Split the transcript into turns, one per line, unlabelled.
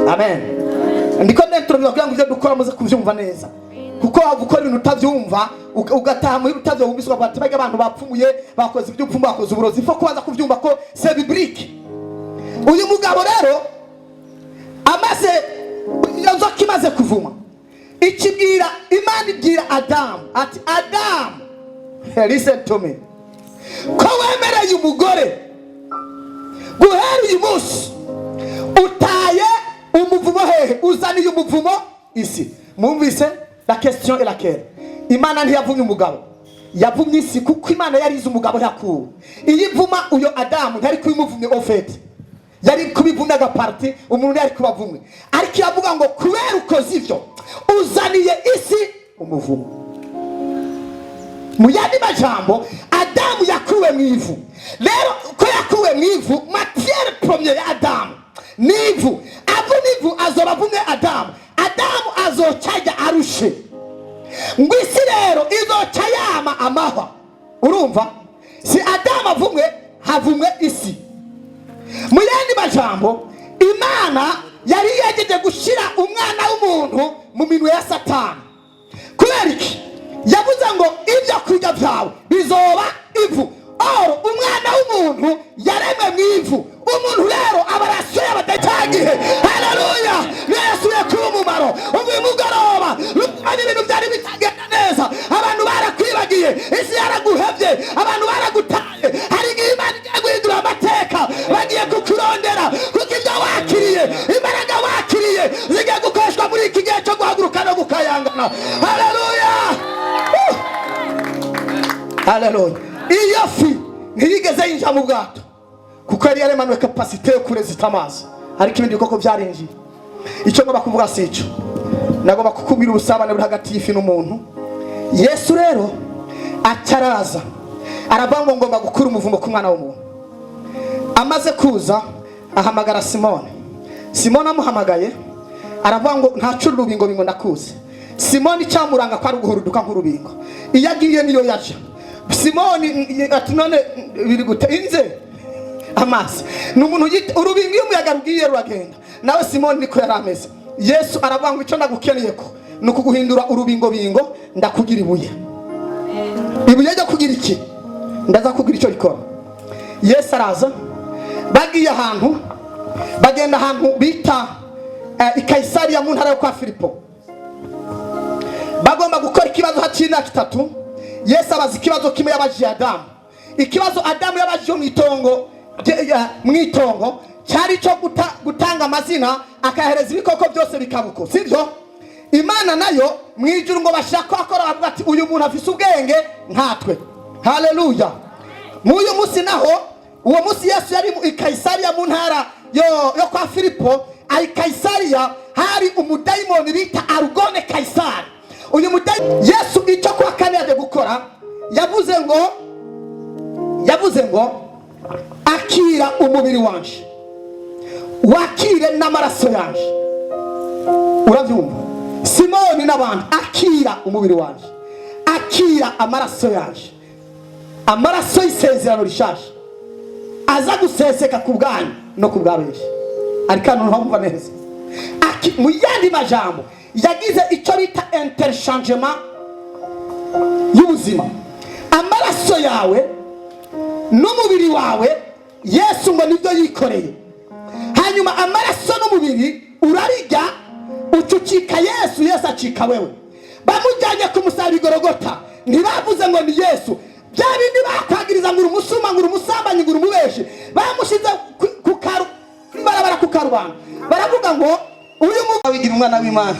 Amen. Ndiko ndenturabira kugira ngo ibyo dukora muze kubyumva neza, kuko waba ukora ibintu utabyumva, ugataha muhira utabyumva, ukavuga ati: "Bajya abantu bapfumuye, bakoze iby'ubupfumu, bakoze uburozi." Ifo kubanza kubyumva ko c'est biblique. Uyu mugabo rero, amaze iyo nzoka imaze kuvuma, ikibwira Imana, ibwira Adamu ati: "Adamu, listen to me, ko wemereye umugore, guhera uyu munsi utaye umuvumo hehe? Uzaniye umuvumo isi." Mwumvise? La question est laquelle? Imana ntiyavumye umugabo, yavumye isi, kuko Imana yari izi umugabo yakuwe. Iyo ivuma uyo Adamu, ntiyari kubimuvumye. Au fait, yari kubivumye agapartie, umuntu yari kubavumwe. Ariko iravuga ngo: "Kubera ukoze ivyo, uzaniye isi umuvumo." Mu yandi majambo, Adamu yakuwe mu ivu. Rero ko yakuwe mu ivu, matière première ya Adamu ni ivu. Avuna ivu, azoba avumwe Adamu. Adamu azoca ajya arushe, ngo isi rero izoca yama amahwa. Urumva, si Adamu avumwe, havumwe isi. Mu yandi majambo, Imana yari yegeje gushyira umwana w'umuntu mu minwe ya Satani. Kubera iki? Yavuze ngo: "Ibyo kurya byawe bizoba ivu." Or umwana w'umuntu yaremwe mu ivu. Umuntu rero aba rasiyo y'abadacagihe. Haleluya! Niyo yasubiye kuba umumaro. Ubu uyu mugoroba rubona ibintu byari bitagenda neza, abantu barakwibagiye, isi yaraguhebye, abantu baragutaye. Hari igihe Imana igiye guhindura amateka. Bagiye kukurondera, kuko ibyo wakiriye, imbaraga wakiriye zigiye gukoreshwa muri iki gihe cyo guhaguruka no gukayangana. Haleluya! Haleluya! Iyo fi ntiyigeze yinjira mu bwato, kuko yari yaremanuwe capacité yo kurésister amazi, ariko ibindi bikoko byarinjiye. Icyo ngomba kuvuga si icyo, nagomba kukubwira ubusabane buri hagati y'ifi n'umuntu. Yesu rero ataraza, aravuga ngo: "Ngomba gukura umuvumo ku mwana w'umuntu." Amaze kuza, ahamagara Simoni. Simoni amuhamagaye, aravuga ngo: "Ntacura urubingo bingo, ndakuzi." Simoni icyamuranga ko ari uguhuruduka nk'urubingo, iyo agiye niyo yaja. Simoni ati: "None biri gute?" Inze amazi ni umuntu urubingo, iyo umuyaga rugiye ruragenda. Nawe Simoni niko yari ameze. Yesu aravuga ngo: "Icyo ndagukeneye ko ni ukuguhindura urubingo bingo, ndakugira ibuye." Ibuye ryo kugira iki? Ndaza kugira icyo rikora. Yesu araza, bagiye ahantu, bagenda ahantu bita i Kayisariya, mu ntara yo kwa Filipo. Bagomba gukora ikibazo haciye imyaka 3. Yesu abaza ikibazo kimwe yabajije Adamu. Ikibazo Adamu yabajije mu itongo, mu itongo, cyari icyo gutanga amazina, akayahereza ibikoko byose, bikabuko sibyo. Imana nayo mu ijuru ngo bashaka akora, bavuga ati: "Uyu muntu afise ubwenge nkatwe." Haleluya! Mw'uyu munsi naho, uwo munsi Yesu yari i Kayisariya, mu ntara yo kwa Filipo. I Kayisariya hari umudayimoni bita Arugone Kayisari. Uyu mudayimoni, Yesu icyo kuwa kane yaje gukora, yavuze ngo: "Akira umubiri wanje, wakire n'amaraso yanje." Urabyumva, Simoni n'abandi? "Akira umubiri wanje, akira amaraso yanje, amaraso y'isezerano rishasha aza guseseka ku bwanyu no ku bwa benshi." Ariko hano ntumva neza. Mu yandi majambo, yagize icyo bita interchangement y'ubuzima. Amaraso yawe n'umubiri wawe, Yesu ngo nibyo yikoreye. Hanyuma amaraso n'umubiri urabirya, ucucika Yesu, Yesu acika wewe. Bamujyanye ku musaraba Igorogota, ntibavuze ngo ni Yesu. Bya bindi bakwagiriza ngo uri umusuma, ngo uri umusambanyi, ngo uri umubeshi, bamushyize ku karu barabara ku karubanda, baravuga ngo: "Uyu mugabo wigira umwana w'Imana."